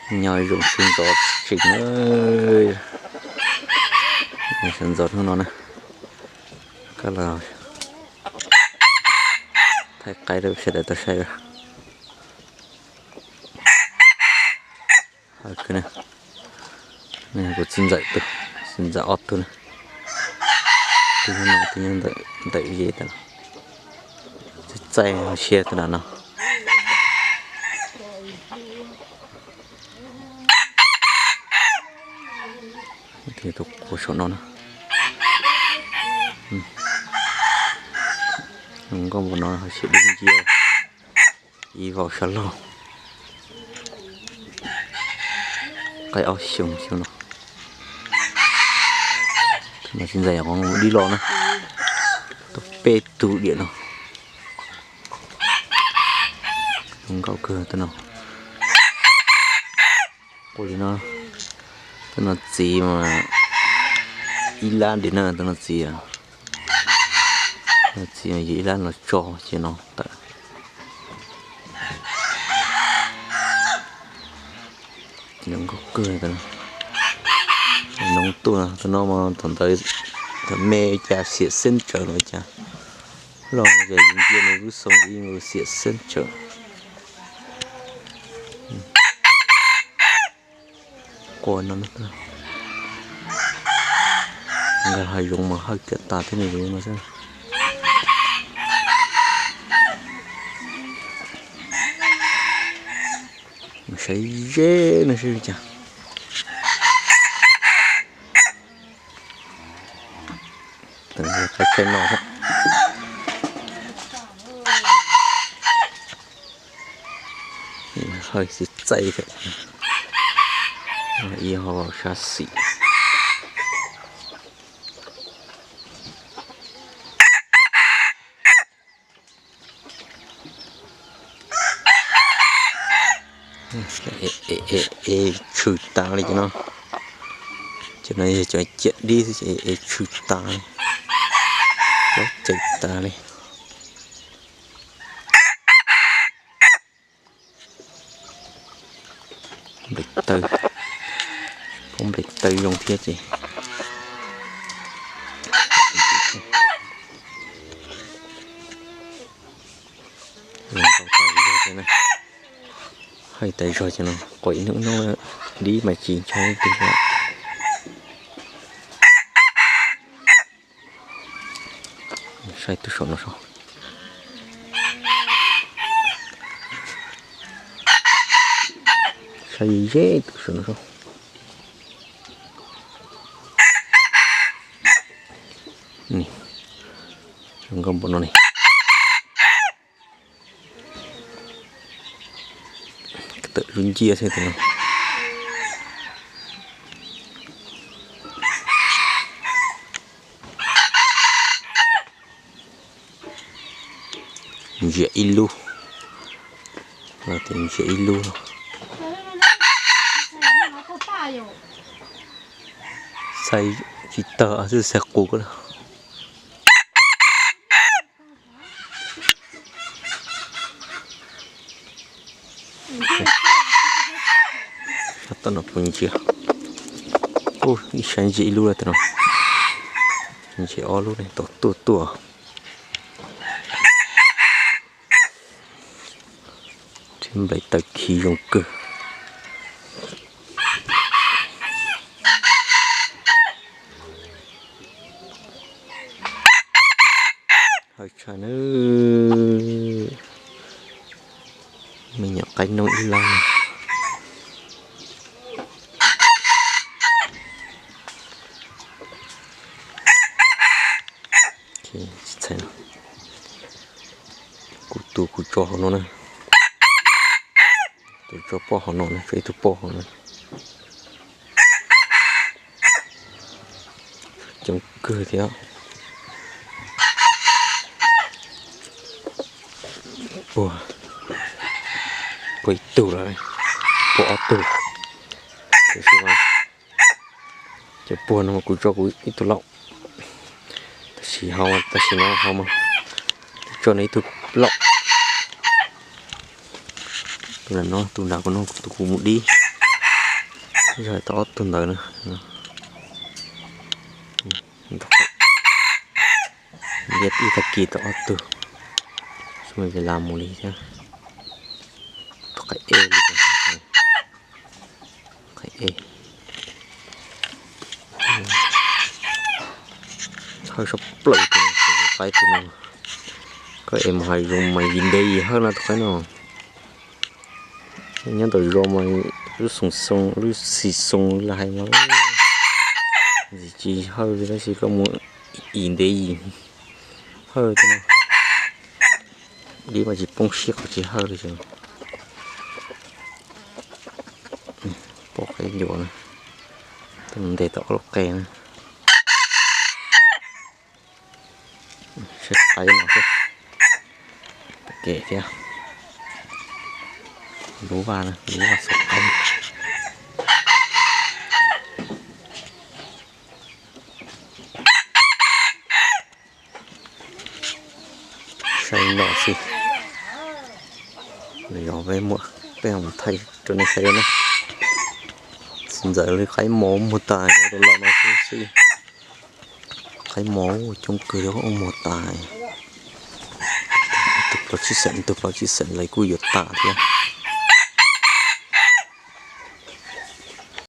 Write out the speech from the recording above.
Nyob zoo sawv ntxov tseem na, sawv ntxov hnub no na, koj los thaij qaib rau sawv daws tau saib. Kuv txiv ntxawm tug, txiv ntxawm ob tug na, tus no tus nyob ntawm ze tas, txaij txaij siab tas no. Tus qhuav saum no na, zoo nkauj npaum no ho siab dub nciab, ib vauv sab laug, qaib ob xyoos xyoo no. Tus no txiv ntxawm qhov dib los na, tau peb tug diam no. Zoo nkauj kawg tus no. Quaj li no, tus no txiv mas ib lab diam na, tus no txiv, tus no txiv mas yog ib lab los tso ces no tawm. Ces zoo nkauj kawg, noov tuaj tus no mas thaum ntawd, thaum me cas xiam xeeb tsawv no cas, los ces ntsia nws lub xoo yeej xiam xeeb tsawv. Quaj no, nkawd hav zoov mas hawj kiag tas thiab nws no xwb. Saib ze no saib li cas. Qaib tsaib no, hawj txiv txaij thiab, ib ho sab xis. Es tshwm tas li cov no, cov no yog cov ciam dib xwb ces es tshwm tas li, plaub cawm tas li. Nplaim taw, poob nplaim taw zoo thiab ces. Hawj tas zog ces no, quav ib hnub hnub dib mas tsis ntshai ib tug. Saib tus saum no saib. Saib ze tus saum no saib. Zoo nkauj npaum no ne. Tawm lub nciab xwb tus no. Ntsia ib lub, ntsia ib lub. Xav tsis tawg xwb xav qus koj lawm. Sab tom no puas ntsia? Ib sab ntsia ib lub lawm tus no. Ntsia ob lub ne, tau tuaj tuaj. Nplaim taw khi zoo kawg. Hawj tshaj na. Me nyuam qaib noob ib lab no. Kuv tus kuv tso hauv no na. Tus tso poj hauv no na, tso ib tug poj hauv no. Coob kawg thiab. Puag, puag ib tug lawm, puag ob tug. Tiam sis mas cov puag no mas kuv tso kuv ib tug laus. Tab sis ho, tab sis no ho mas kuv tso nws ib tug laus. Tus no, tus nrad kuv no tus kuv mus dib. Yog tau ob tug ntawd na. Ib tag kis tau ob tug, xwb mas las mus li thiab. Tus qaib ej li, qaib ej. Hawj sab plaws tus qaib tus no. Koj es mus hav zoov mas yim ntev yim hawj no tus qaib no. Nyob ntawm zos mas lub xoo xoo lub xis xoo li hais mas ntxim tsis hawj li tab sis koj mus yim ntev yim hawj tus no. Dib mas tsis poob siab qhov tsis hawj li. Pom qaib ncuav na, ntes tau ob lub qe na. Saib qaib no xwb. Kem thiab. Lub vaj na, lub vaj xov qaib. Saib no xwb. Yog peb muab, peb mus thaij rau nej saib na. Txiv ntxawm li qaib mos muag tas cov los no xwb xwb. Qaib mos coob kawg, muag tas. Tus plaub tsib xeem, tus plaub tsib xeem lawv kuj yuav tas thiab.